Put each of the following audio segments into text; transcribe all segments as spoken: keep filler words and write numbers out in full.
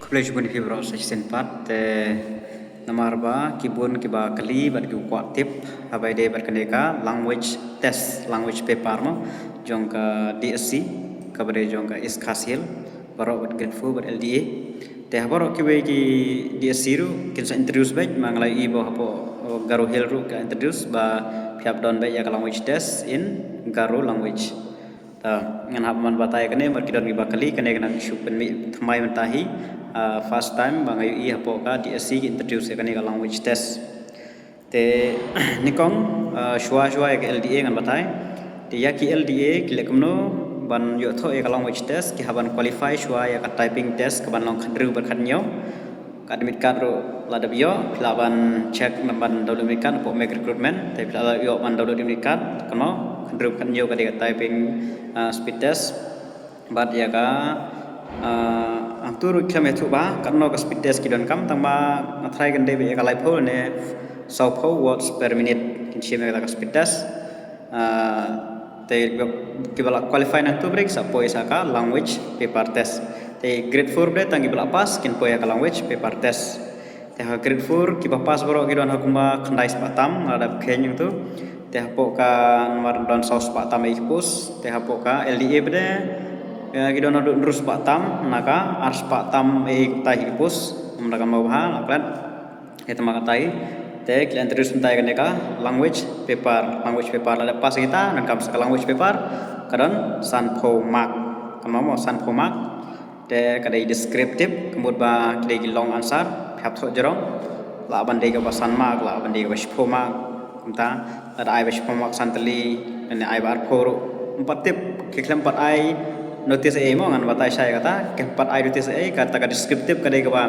Khublei shibun ïa phi baroh sa shisien pat. Te namar ba ki bun kiba kylli bad ki kwah tip haba ïadei bad kane ka language test, language paper mo, jong ka D S C, kaba dei jong ka East Khasi Hills, baroh bad grade four bad L D A. Te ha baroh kiwei ki D S C ruh kin sa introduce beit, ma nga la ïohi ba hapoh, uh, Garo Hills ruh ka introduce ba phi hap don beit ïa ka language test in Garo language. Ta ngan hap ban batai kane, namar ki don kiba kylli, kane ka nang shu pynmih thymmai mynta hi. Ah, first time ba nga ïohi hapoh ka D S C ki introduce ïa kane ka language test. Te nyngkong, ah, shuwa shuwa ïa ka L D A ngan batai. Te ïa ki L D A ki leh kumno ban ïoh thoh ïa ka language test, ki hap ban qualify shuwa ïa ka typing test kaban long khathynriew bad khathynñiew. Ka admit card ruh la dep ïoh, phi lah ban check, ban download admit card hapoh Make Recruitment, te phi lah ïoh ban download admit card, kano, khathynriew khathynñiew ka dei ka typing, ah, speed test. Bad ïa ka, ah, hangtu ruh khlem ïathuh ba kano ka speed test ki donkam, tang ba nga tharai kan dei ba ïa ka laiphew ne sawphew words per minute kin shim ïa ka speed test. Ah, te kiba la qualify nangtu bad ki sa poi sa ka language paper test. Te grade four bad tang kiba la pass kin poi ha ka language paper test. Te ha grade four kiba pass baroh ki don ha kumba khyndai spah tam, nga la dep kheiñ nangtu. Te hapoh ka namar don saw spah tam ei ki post. Te hapoh ka L D A bad, eh, ki don haduh hynriew spah tam, na ka ar spah tam ei ki tai ki post. Namar ka mawbha la klet. Ïa, te ma katai te ki la introduce mynta ïa kane ka language paper, language paper la dep pass kita, donkam sa ka language paper ka don sanphew mark. Ka mut mo sanphew mark. Te ka dei descriptive, ka mut ba ki dei ki long answer, phi hap thoh jrong. Lah ban dei kaba san mark, lah ban dei kaba shiphew mark. Kumta, lada ai ba shiphew mark san tylli, lane ai ba arphew ruh, ym pat tip, ki khlem pat ai notice ei mo, ngan batai shai kata, khlem pat ai notice ei, kata ka descriptive ka dei kaba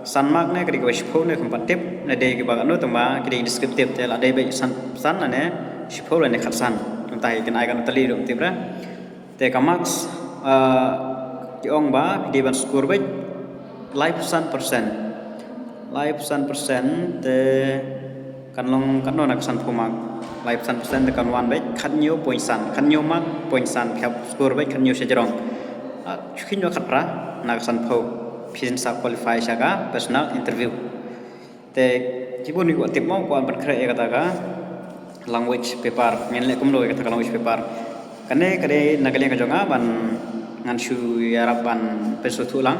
san mark ne, ka dei kaba shiphew ne, khlem pat tip, ne dei kaba kano, tang ba ki dei descriptive, te la dei ba san, san lane shiphew lane khatsan. Kumta kin ai kano tylli ruh tip ra. Te ka marks, ah, ki ong ba phi dei ban score beit laiphew san percent. Laiphew san percent te kan long katno na ka sanphew mark. Laiphew san percent te kan wan beit khathynñiew point san. Khathynñiew mark point san, phi hap score beit khathynñiew shajrong. Ah, shu kheiñ noh khatphra na ka sanphew, phin sa qualify sha ka personal interview. Te shibun ki kwah tip mo, kwah ban khreh ïa kata ka language paper, ngin leh kumno ïa kata ka language paper. Kane ka dei na ka liang ka jong nga ban, ngan shu ïarap ban pynsngewthuh lang.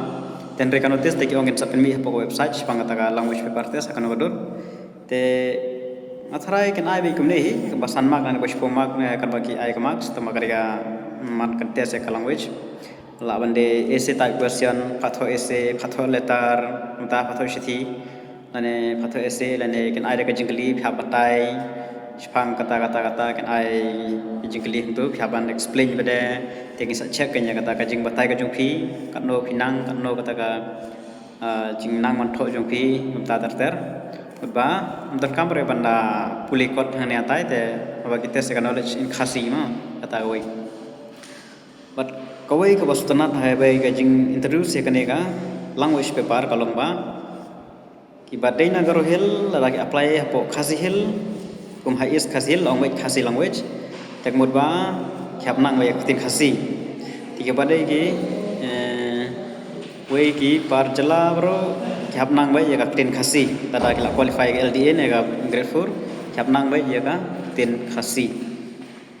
Te hynrei ka notice te ki ong kin sa pynmih hapoh ka website shaphang kata ka language paper test ha kano ka dur. Te nga tharai kin ai beit kumne hi, kaba san mark ne kaba shiphew mark ne kaba ki ai ka marks, tang ba ka dei ka mat ka test ïa ka language. Lah ban dei essay type question, pha thoh essay, pha thoh letter, kumta pha thoh shithi. Lane pha thoh essay, lane kin ai da ka jingkylli, phi hap batai shaphang kata, kata, kata, kin ai ka jingkylli hangtu, phi hap ban explain bad te kin sa check kin ïa kata ka jingbatai ka jong phi, katno phi nang, katno kata ka, ah, jingnang ban thoh jong phi, kumta ter ter. Bad ba ym donkam re ban da pule kot hangne hatai te, haba ki test ïa ka knowledge in Khasi mo, kata kawei. Bad kawei kaba sngewtynnat ha kaba ka jing introduce ïa kane ka language paper ka long ba kiba dei na Garo Hills lada ki apply hapoh Khasi Hills, kum ha East Khasi Hills, ong beit Khasi language. Te ka mut ba ki hap nang beit ïa ka ktien Khasi. Te kiba dei ki, eh, wei ki par jylla baroh ki hap nang beit ïa ka ktien Khasi. Lada ki la qualify ka L D A ne ka grade four, ki hap nang beit ïa ka ktien Khasi.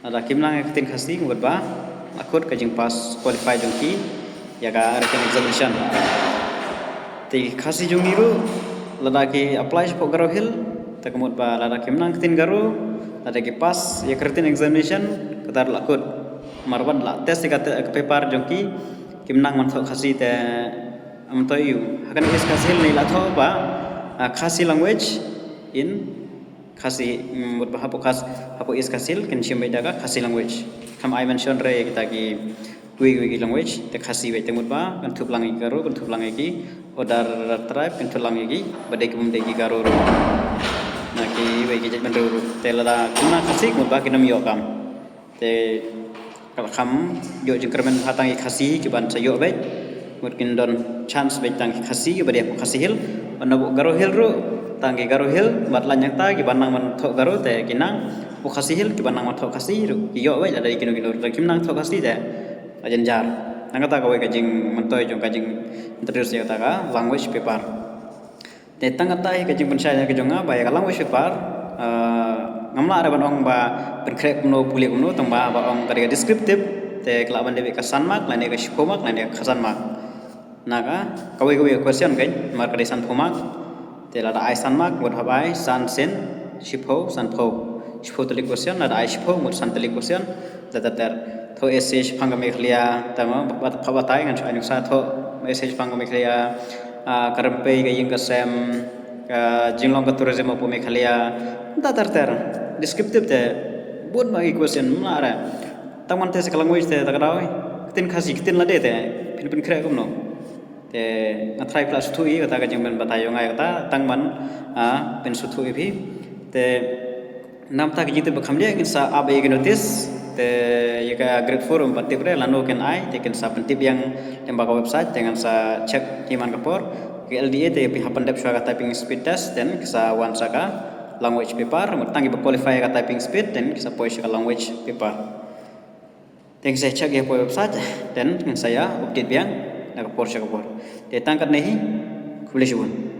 Lada kim nang ïa ka ktien Khasi, ka mut ba la kut ka jingpass qualify jong ki ïa ka written examination. Te ki Khasi jong ngi ruh, lada ki apply shapoh Garo Hills, te ka mut ba lada kim nang ktien Garo, lada ki pass ïa ka written examination, kata ruh la kut. Namar ba la test ïa ka te-, ka paper jong ki, kim nang ban thoh Khasi te, ym to ïoh. Ha kane East Khasi Hills ne la thoh ba, ah, Khasi language in Khasi, mm, mut ba hapoh Khas-, hapoh East Khasi Hills kin shim beit da ka Khasi language. Kam ai mention re kita ki, kiwei kiwei ki language, te Khasi beit, te mut ba kynthup lang ïa ki Garo, kynthup lang ïa ki other tribe, kynthup lang ïa ki ba dei ki bym dei ki Garo ruh, na kiwei ki jaitbynriew ruh. Te lada kim nang Khasi, mut ba kin ym ïoh kam. Te ka la kham ïoh jingkyrmen ha tang ki Khasi kiban sa ïoh beit. Mut kin don chance beit tang ki Khasi kiba dei hapoh Khasi Hills. Bad napoh Garo Hills ruh, tang ki Garo Hills bad lane tang kiba nang ban thoh Garo te ki nang. Hapoh Khasi Hills kiba nang ban thoh Khasi ruh ki ïoh beit, lada kino kino ruh kim nang thoh Khasi te ka jynjar. Tang kata kawei ka jingmyntoi jong ka jing introduce ïa kata ka language paper. Te tang kata hi ka jingpynshai ka jong nga ba ïa ka language paper, ah, ngam lah re ban ong ba pynkhreh kumno pule kumno, tang ba ba ong ka dei ka descriptive, te ka lah ban dei ka san mark lane ka shiphew mark lane ka khatsan mark. Na ka kawei kawei ka question kein mar ka dei sanphew mark. Te lada ai san mark ngut hap ai san sien shiphew sanphew. Shiphew tylli question, lada ai shiphew ngut san tylli question. Ter ter ter. Thoh essay shaphang ka Meghalaya, tang ba ba batai ngan shu ai nuksa thoh essay shaphang ka Meghalaya, ah, ka rympei ka ïing ka sem, ka jinglong ka tourism hapoh Meghalaya. Ter ter ter. Descriptive te bun ba ki question, ngam lah re. Tang man te sa ka language te ta ka daw, ktien Khasi, ktien lade te phin pynkhreh kumno? Te nga tharai phi la sngewthuh ïa kata ka jingpynbatai jong nga ïa kata, tang ban, ah, pynsngewthuh ïa phi. Te namar kata ka jingtip ba kham dei ngin sa ap ïa ka notice. Te ïa ka grade four ym pat tip re lano kin ai, te kin sa pyntip biang lyngba ka website, te ngan sa check hi man ka por. Ka L D A te phi hap ban dep shuwa ka typing speed test, then ki sa wan sa ka language paper, mut tang kiba qualify ka typing speed, then ki sa poi sha ka language paper. Te ngin sa check ïa ka website, then ngin sa ïa update biang na ka por sha ka por. Te tang katne hi, khublei shibun.